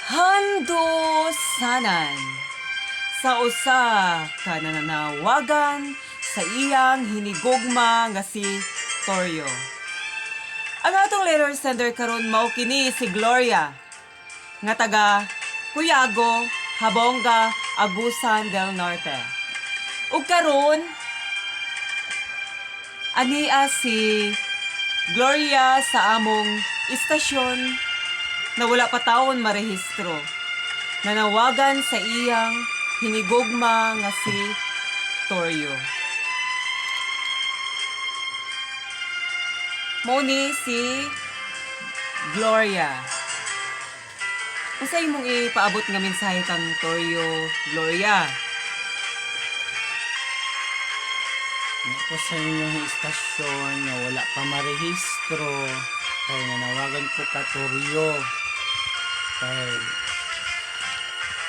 Handusanan sa usa ka nananawagan sa iyang hinigugma nga si Toryo. Ang atong letter sender karon mao kini si Gloria nga taga Cuyago, Habonga, Agusan del Norte. Ug karon ania si Gloria sa among istasyon na wala pa taon marehistro. Nanawagan sa iyang hinigugma nga si Toryo. Mao ni si Gloria. Unsa imong ipaabot nga mensahe kang Toryo, Gloria? Ako sa inyong istasyon nga wala pa marehistro kay nanawagan ko katuryo kay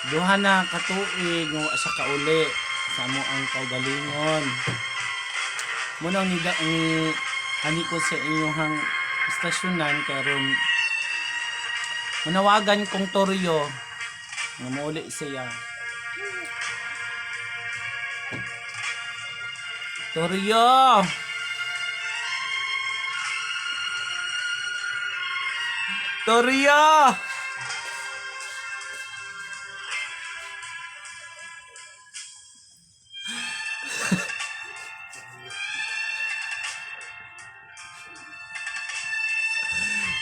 duha na katuig nga wa sa kauli sa amo ang kaugalingon muna ni ni ani ko sa inyong istasyonan karon manawagan kong toryo nga mouli siya. Toryo! Toryo!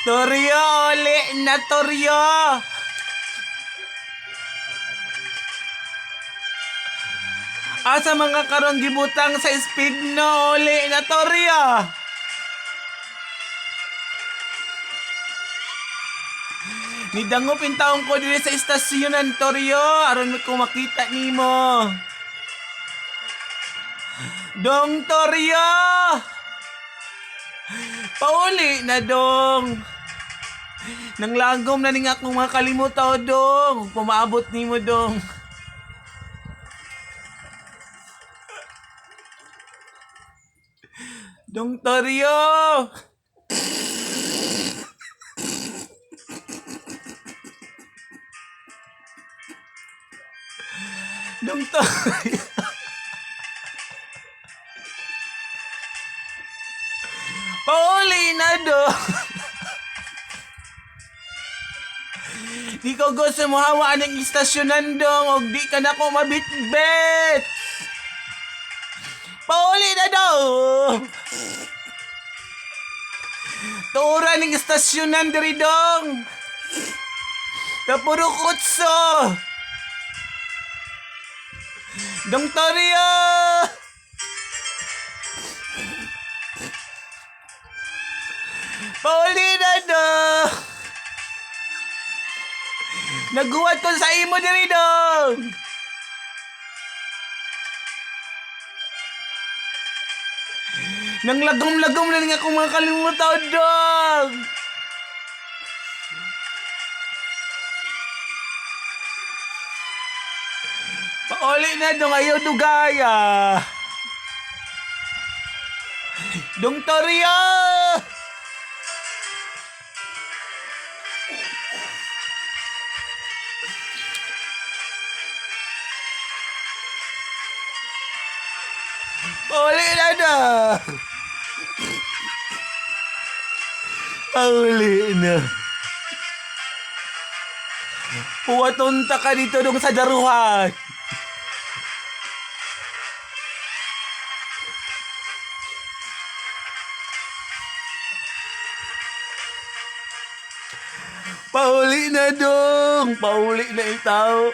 Toryo, uli na Toryo! Asa mga karon gibutang sa speed no, uli na Toryo! Nidangop yung taong ko diri sa istasyon ng Toryo aron ko makita nimo. Dong Toryo! Pauli na dong. Nanglagom na ning akong mga kalimutaw dong. Pumaabot nimo dong. Dong Toryo! Dong Toryo! Pauli na dong! Di ko gusto mo hawaan ang istasyonan dong og di ka na ko mabitbit. Pauli na dong. Tuura ning istasyonan diri dong. Kapuro kutso. Dong Torio! Pauli na dong. Naguwat ko sa imo diri dong. Nang lagom-lagom na nga akong mga kalimutaw dong. Pauli na dong, ayaw dugaya. Dong Torio! Pauli na dong. Pauli na. Puwatunta ka dito dong sa daruhan. Pauli na dong! Pauli na yung tao.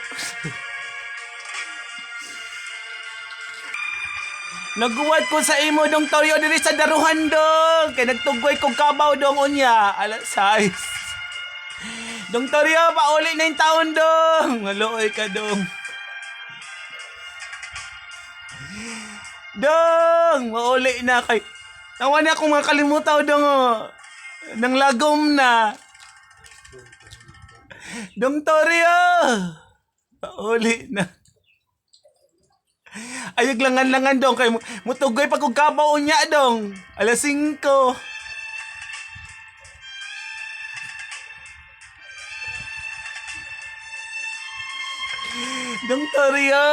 Naguwat ko sa imo dong Toyo diri sa daruhan dong. Kay nagtugoy kog kabaw dong unya alas 6. Dong Torio, pauli na yung taon dong. Maluoy ka dong. Dong, mauli na kay. Tawa na akong mga kalimutaw dong. Oh. Nang lagom na. Dong Torio! Pauli na. Ayog langan-langan dong kay mutugoy pa kog kabaw unya dong. Alas 5. Dong Torrio!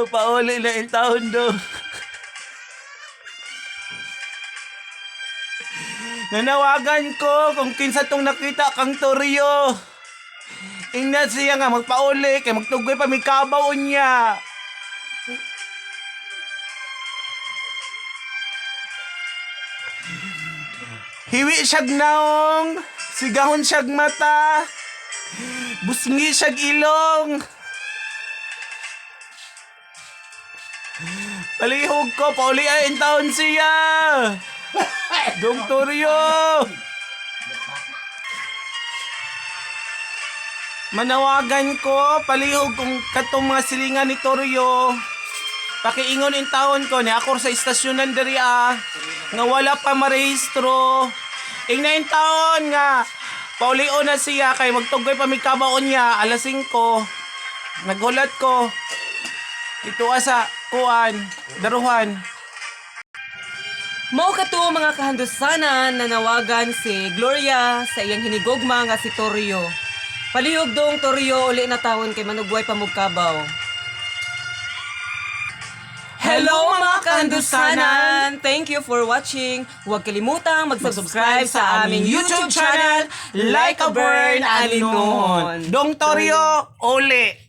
Pauli na intawon, dong. Nanawagan ko kung kinsa tong nakita kang Torrio. Ingnan siya nga magpauli kay magtugoy pa may kabaw niya. Hiwi siyag naong, sigahon siyag mata, busngi siyag ilong. Palihog ko, pauli ay taon siya. Dong Torrio! Manawagan ko, palihog kung katong mga silingan ni Torrio. Pakiingon in taon ko, ni ako sa istasyonan diri ah, nga wala pa marehistro. Ingna in taon nga, paulio na siya kay magtugoy pa may kabaon niya, alas 5. Nagulat ko. Ito sa kuan, daruhan. Mao kato, mga kahandusanan, nanawagan si Gloria sa iyang hinigugma nga si Torrio. Palihog, dong Torrio, uli na tawon kay manugway pa kabaw. Hello, mga kahandusanan! Thank you for watching. Huwag kalimutang mag-subscribe sa aming YouTube channel, Like a Burn Alinon. Dong Torrio, uli.